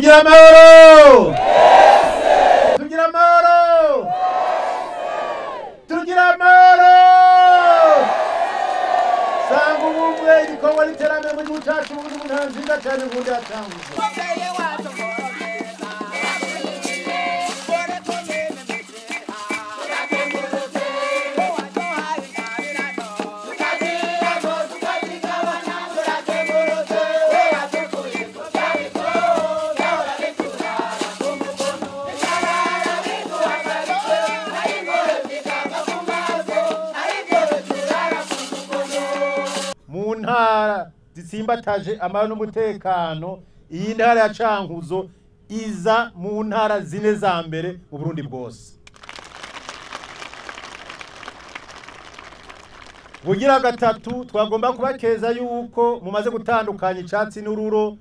Tugira amahoro, tugira amahoro, tugira amahoro. Sanga ubumwe, ibikorwa n'iterambere mu gihugu cyacu. Mu ntara nziza cyane nkunda ya Cankuzo. Mu ntara zitsimbataje amahoro n'umutekano, iyi ntara ya Cankuzo iza mu ntara zine za mbere mu Burundi bwose. Bugira gatatu, twagomba kubakeza yuko mumaze gutandukanya icatsi n'ururo.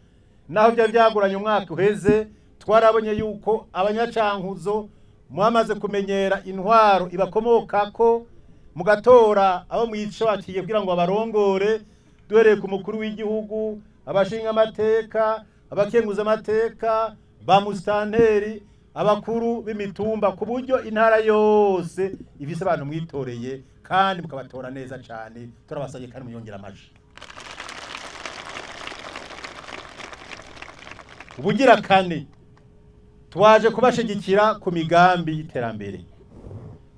Naho bya byaguranye umwaka uheze, twarabonye yuko abanyacankuzo mwamaze kumenyera intwaro ibakomokako, mugatora abo mwicakiye kugira ngo abarongore, duhereye ku mukuru w'igihugu, abashinga amateka, abakenguza amateka, ba musitanteri, abakuru b'imitumba, ku buryo intara yose ifise abantu mwitoreye kandi mukabatora neza cyane. Turabasabye kandi muyongera amaji. Ubugira kane, twaje kubashigikira ku migambi y'iterambere.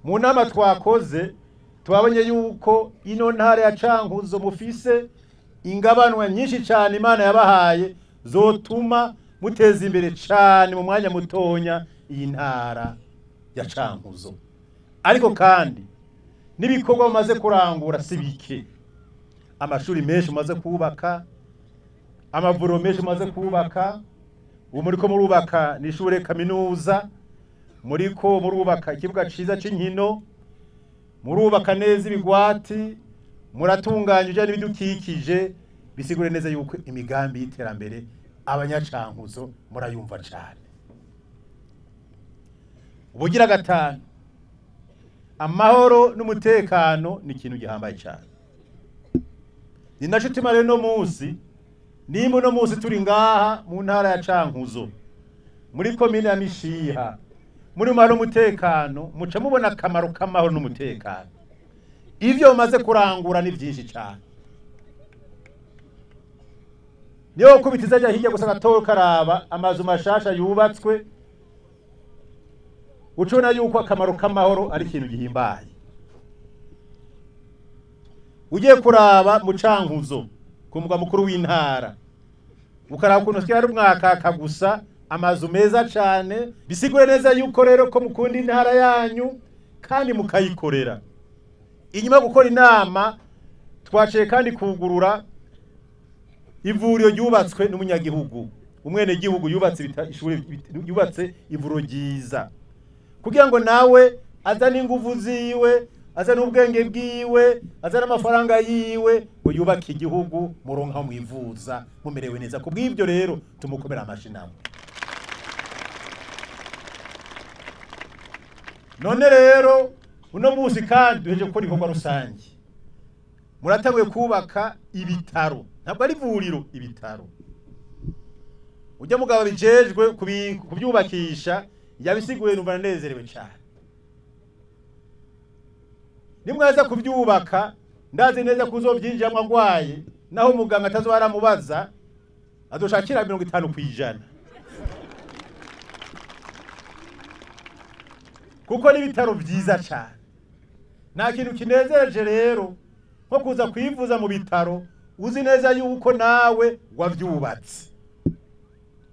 Mu nama twakoze, twabonye yuko ino ntara ya Cankuzo mufise ingabanwa nyinshi cyane Imana yabahaye zotuma muteza imbere cyane mu mwanya mutonya iyi ntara ya Cankuzo. Ariko kandi n'ibikorwa mumaze kurangura si bike: amashuri menshi mumaze kubaka, amavuriro menshi mumaze kubaka, ubu muriko murubaka n'ishure kaminuza, muriko murubaka ikibuga ciza c'inkino, murubaka neza ibigwati, muratunganya ibijanye n'ibidukikije. Bisigure neza yuko imigambi y'iterambere abanyacankuzo murayumva cyane. Ubugira gatanu, amahoro n'umutekano ni ikintu gihambaye cyane. Ni naco ituma rero no munsi, nimba uno munsi turi ngaha mu ntara ya Cankuzo, muri komine ya Mishiha, muri mahoro n'umutekano, muca mubona akamaro k'amahoro n'umutekano. Ivyo mumaze kurangura ni vyinshi cyane. Niyo kubitiza ajya hirya gusa gatoya karaba amazu mashasha yubatswe, ucona yuko akamaro k'amahoro ari ikintu gihimbaye. Ugiye kuraba mu Cankuzo ku mugwa mukuru w'intara, ukaraba ukuntu sigaye ari umwakaka gusa, amazu meza cyane. Bisigure neza yuko rero ko mukunda intara yanyu kandi mukayikorera. Inyuma yo gukora inama, twaciye kandi kugurura ivuriro ryubatswe n'umunyagihugu, umwenegihugu yubatse ishuri, yubatse ivuriro ryiza kugira ngo nawe azane inguvu ziwe, azane ubwenge bwiwe, azane amafaranga yiwe ngo yubake igihugu, muronka mwivuza mumerewe neza. Ku bw'ibyo rero tumukomera amashi namwe. None rero uno munsi kandi duheje gukora ibikorwa rusange. Muratanguye kubaka ibitaro, ntabwo ari ivuriro, ibitaro. Ujya mugabo bijejwe kubyubakisha yabisiguye, numva nanezerewe cyane. Nimwaza kubyubaka, ndazi neza kuzobyinjiramo agwaye, naho muganga atazoba aramubaza, azoshakira 50%, kuko n'ibitaro byiza cyane. Nta kintu kinezereje rero nko kuza kwivuza mu bitaro uzi neza yuko nawe wavyubatse,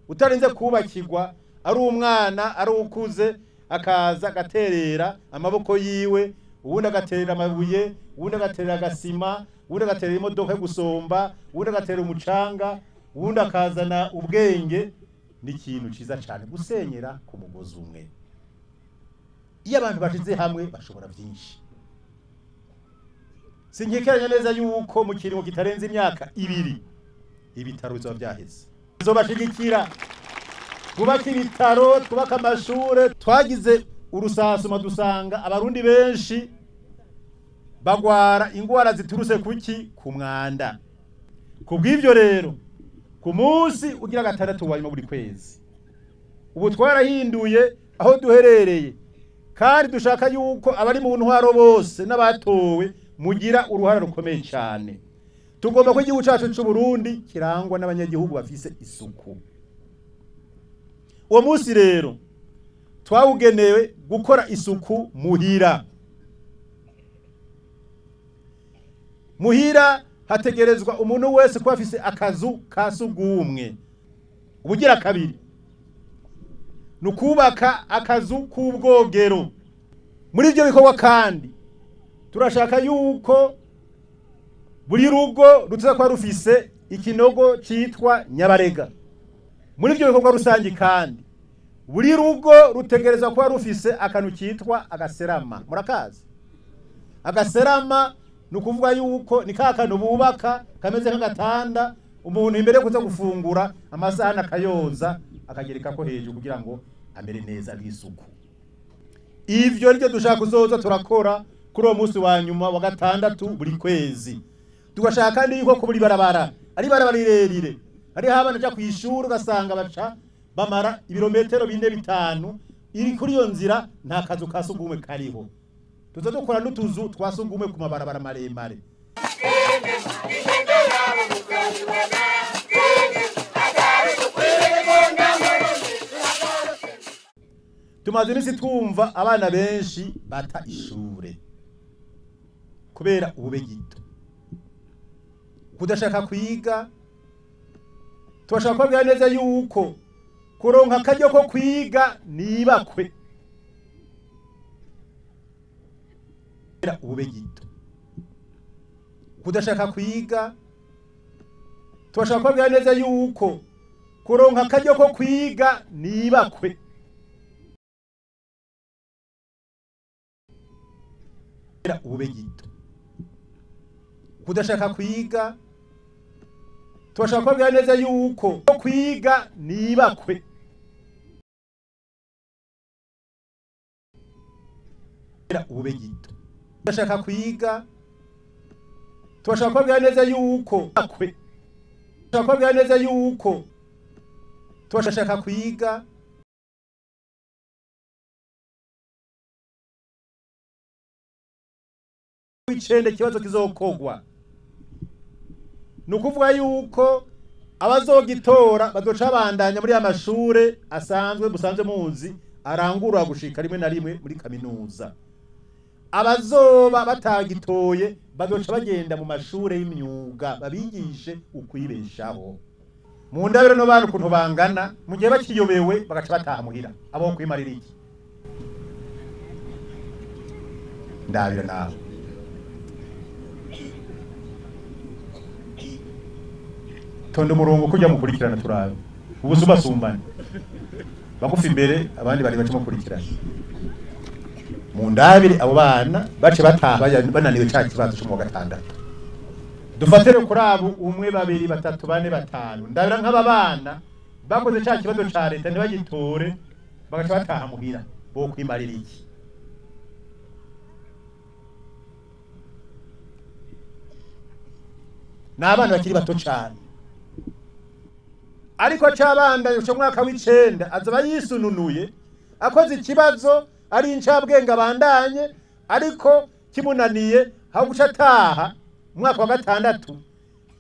utarinze kubakirwa. Ari umwana, ari ukuze, akaza agaterera amaboko yiwe, uwundi agaterera amabuye, uwundi agaterera agasima, uwundi agaterera imodoka yo gusomba, uwundi agaterera umucanga, uwundi akazana ubwenge. Ni ikintu ciza cyane gusenyera ku mugozi umwe. Iyo abantu bashize hamwe bashobora byinshi. Sinkekeranya neza yuko mu kiringo kitarenze imyaka 2 ibitaro bizoba byaheze. Bizobashigikira twubaka ibitaro, twubaka amashure. Twagize urusasuma dusanga abarundi benshi bagwara ingwara ziturutse kuki? Ku mwanda. Ku bw'ibyo rero, ku munsi ugira gatandatu wa nyuma buri kwezi Ubu twarahinduye aho duherereye, kandi dushaka yuko abari mu ntwaro bose n'abatowe mugira uruhara rukomeye cyane. Tugomba ko igihugu cyacu cy'u Burundi kirangwa n'abanyagihugu bafise isuku. Uwo munsi rero twawugenewe gukora isuku muhira. Muhira hategerezwa umuntu wese kuba afise akazu ka sugumwe. Ubugira kabiri nukubaka akazu k'ubwogero. Muri ibyo bikorwa kandi turashaka yuko buri rugo rutuza kuba rufise ikinogo citwa nyabarega. Muri ibyo bikorwa rusangi kandi buri rugo rutegerezwa kuba rufise akantu kitwa agaserama. Murakazi? Agaserama nukuvuga yuko ni ka kantu bubaka kameze nk'agatanda, umuntu imbere yo kuza gufungura amasahani akayoza akagereka ko hejuru kugira ngo amere neza n'isuku. Ivyo nivyo dushaka kuzoza turakora kuri uwo munsi wa nyuma wa gatandatu buri kwezi. Tugashaka kandi yuko kuburi barabara ari barabara rirerire, ari habana ja kwishura ugasanga baca bamara ibirometero 4 5 iri kuri iyo nzira nta kazu kasugumwe kariho. Tuza dukora n'utuzu twasugumwe ku mabarabara maremare. Tumaze iminsi twumva abana benshi bata ishure kubera ubube gito, kudashaka kwiga. Tubashaka kubabwira neza yuko kuronka akaryo ko kwiga nibakwe. Ubube gito, kudashaka kwiga. Tubashaka kubabwira neza yuko kuronka akaryo ko kwiga nibakwe. Ubube gito, kudashaka kwiga. Tubashaka kubabwira neza yuko kwiga nibakwe. Ubube gito, kudashaka kwiga. Tubashaka kubabwira neza yuko kwe. Tubashaka kubabwira neza yuko tubashaka kwiga. Icende kibazo kizokogwa nukuvuga yuko abazogitora bazoca bandanya muri amashure asanzwe musanzwe muzi arangurura gushika rimwe na rimwe muri kaminuza. Abazoba batagitoye bazoca bagenda mu mashure y'imyuga babigishe ukwibeshaho. Mu ndabiro no bantu kuntu bangana mu gihe bakiyobewe bagaca bataha muhira abo kwimarira iki ndabira nawe. Tondo murongo kujya mukurikirana turabe ubusubasumbane bagufi imbere abandi bari bace mukurikirana. Mu ndabire abo bana bace bataha bananiwe ca kibazo cyo mu gatandatu. Dufatire kuri abo 1 2 3 4 5 ndabira nk'aba bana bakoze ca kibazo ca leta ntibagitore bagaca bataha muhira bo kwimarira iki. N'abana bakiri bato cyane, ariko cabandanye cyo mwaka w'icenda azaba yisununuye akoze ikibazo ari incabwenge abandanye, ariko kimunaniye aho guca ataha mwaka wa gatandatu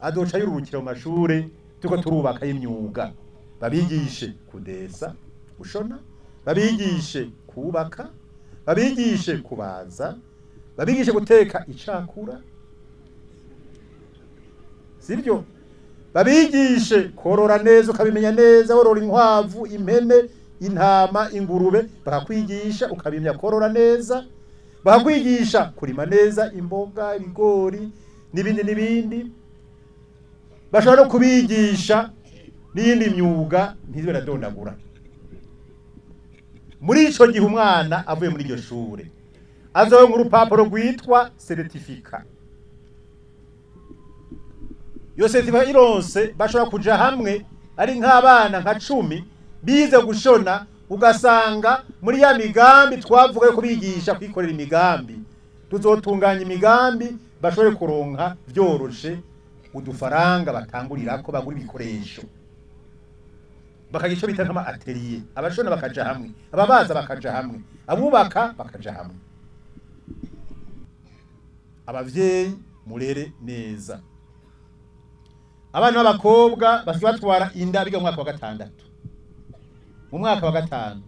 azoca yurukira mu mashure tuko turubaka y'imyuga, babigishe kudesa gushona, babigishe kubaka, babigishe kubaza, babigishe guteka icakura, sibyo, babigishe korora neza ukabimenya neza, worora inkwavu, impene, intama, ingurube, bakakwigisha ukabimenya korora neza, bakakwigisha kurima neza imboga, ibigori n'ibindi n'ibindi. Bashobora no kubigisha n'iyindi myuga ntizibe radondagura. Muri ico gihe umwana avuye muri iryo shure azoronka urupapuro rwitwa certificat. Iyo certificat ironse bashobora kuja hamwe ari nk'abana nka 10 bize gushona, ugasanga muri ya migambi twavuga yo kubigisha kwikorera imigambi, tuzotunganya imigambi bashobore kuronka vyoroshe udufaranga batangurirako bagura ibikoresho. Bakagira ico bita nk'ama atelier, abashona bakaja hamwe, ababaza bakaja hamwe, abubaka bakaja hamwe. Abavyeyi murere neza. Abana b'abakobwa basigaye batwara inda biga mu mwaka wa gatandatu, mu mwaka wa gatanu.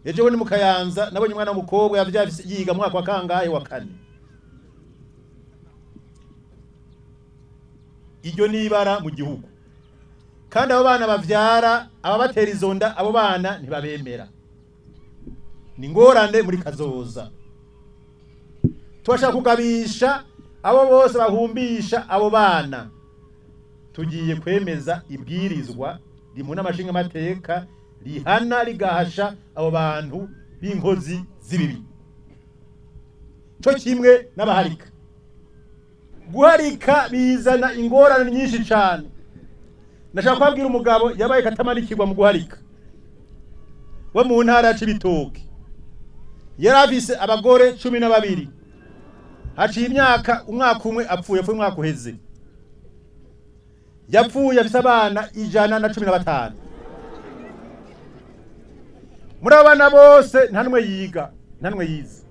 Ejo bundi mu Kayanza nabonye umwana w'umukobwa yavyaye yiga mu mwaka wa kangahe? Wa kane. Iryo nibara mu gihugu. Kandi abo bana bavyara ababatera izo nda, abo bana ntibabemera. Ni ngorane muri kazoza. Twashaka kugabisha abo bose bahumbisha abo bana. Tugiye kwemeza ibwirizwa rimuna amashinga amateka rihana rigahasha abo bantu b'inkozi z'ibibi. Co kimwe n'abaharika. Guharika bizana ingorane nyinshi cyane. Nashaka kubabwira umugabo yabaye katamanikirwa mu guharika wo mu ntara ya Cibitoke. Yarafise abagore 12. Haciye imyaka umwaka umwe apfuye, apfuye umwaka uheze. Yapfuye afise abana 115. Muri abana bose nta numwe yiga, nta numwe yize.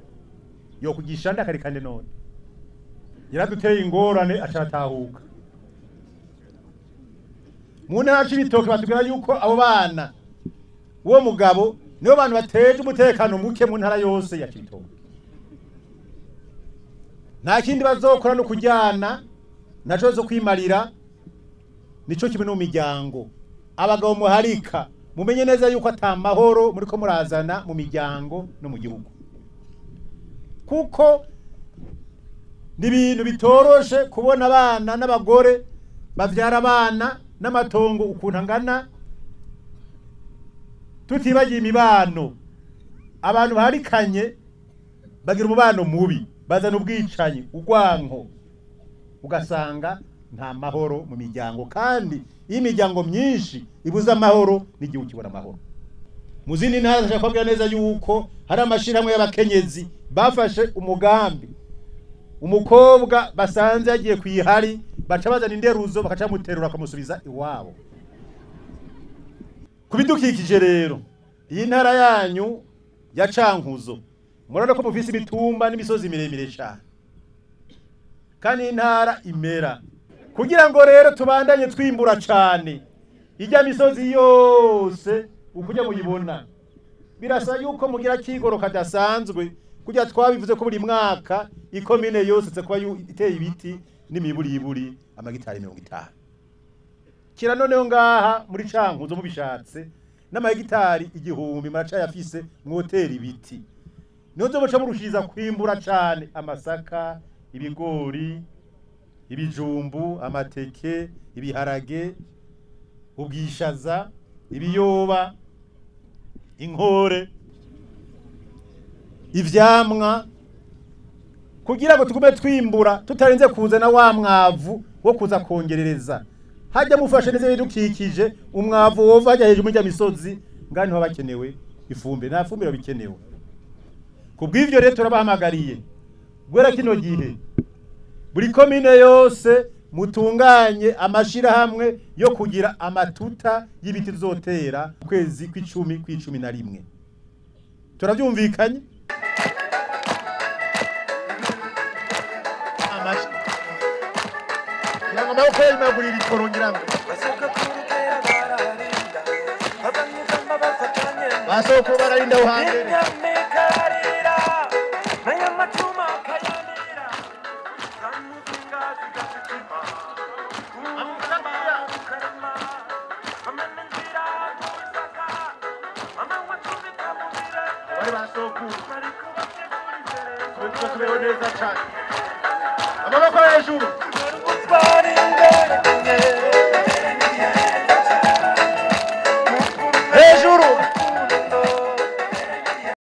Yo kugisha ndakarikane none. Yaraduteye ingorane acatahuka. Mu ntara ya Cibitoke batubwira yuko abo bana uwo mugabo nibo bantu bateje umutekano muke mu ntara yose ya Cibitoke. Nta kindi bazokora no kujyana naco zo kwimarira. Nico kimwe no miryango. Abagabo muharika mumenye neza yuko ata mahoro muri ko murazana mu miryango no mu gihugu. Kuko ni ibintu bitoroshe kubona abana n'abagore bavyara abana n'amatongo ukuntu angana, tutibagiye imibano. Abantu baharikanye bagira umubano mubi, bazana ubwicanyi, urwanko, ugasanga nta mahoro mu miryango. Kandi iyo imiryango myinshi ibuze amahoro n'igihugu kibura amahoro. Mu zindi ntara ndashaka kubabwira neza yuko hari amashirahamwe y'abakenyezi bafashe umugambi. Umukobwa basanze yagiye kwihari baca bazana inderuzo bakaca muterura bakamusubiza iwabo. Kubidukikije rero, iyi ntara yanyu ya Cankuzo murabona ko mufise imitumba n'imisozi miremire cyane, kandi intara imera. Kugira ngo rero tubandanye twimbura cyane, ijya misozi yose ukujya muyibona, birasa yuko mugira kigoro kadasanzwe. Kujya twabivuze ko buri mwaka ikomine yose tse kuba iteye ibiti n'imiburiburi amagitari 50. Kira noneho ngaha muri Cankuzo mubishatse n'amagitari 1000 maracayafise mwotera ibiti. Niho nzoboca murushiza kwimbura cyane amasaka, ibigori, ibijumbu, amateke, ibiharage, ubwishaza, ibiyoba, inkore, ivyamwa, kugira ngo tugume twimbura tutarenze kuzana wa mwavu wo kuza kongerereza. Hajya mufashe neza ibidukikije, umwavu wova hajya hejuru mu misozi ngani ho bakenewe ifumbire, nta fumbire bikenewe. Kubw'ivyo rero turabahamagariye gwera kino gihe buri komine yose mutunganye amashirahamwe yo kugira amatuta y'ibiti tuzotera kwezi kw'icumi kw'icumi na rimwe. Turavyumvikanye? Basoko bararinda uhambere. Amaboko hejuru.